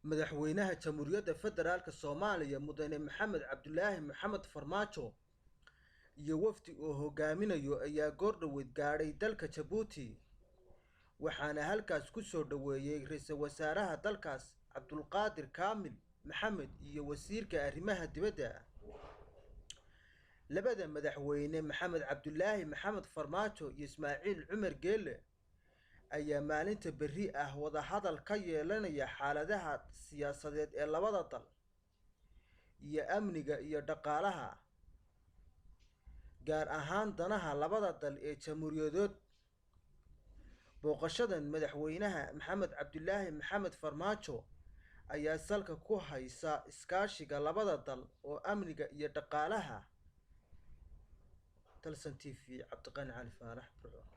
Madaxweynaha Jamhuuriyadda Federaalka Soomaaliya Mudane Maxamed Cabdulaahi Maxamed Farmaajo iyo wafdi uu hogaaminayo ayaa goor dhaweyd gaadhay dalka Jabuuti, waxaana halkaas ku soo dhoweeyay ra'iisul wasaaraha dalkaas Cabdulqaadir Kaamil Maxamed iyo wasiirka arrimaha dibadda. Labada madaxweyne Maxamed Cabdulaahi Maxamed Farmaajo iyo Ismaaciil Cumar Geele ayaa maalinta berri ah wadahadal ka yeelanaya xaaladaha siyaasadeed ee labada dal iyo amniga iyo dhaqaalaha, gaar ahaan danaha labada dal ee jamhuuriyadood. Booqashadan madaxweynaha Maxamed Cabdulaahi Maxamed Farmaajo ayaa salka ku haysa iskaashiga labada dal oo amniga iyo dhaqaalaha. Dalsan TV, Cabdiqani Cali Faarax, Burco.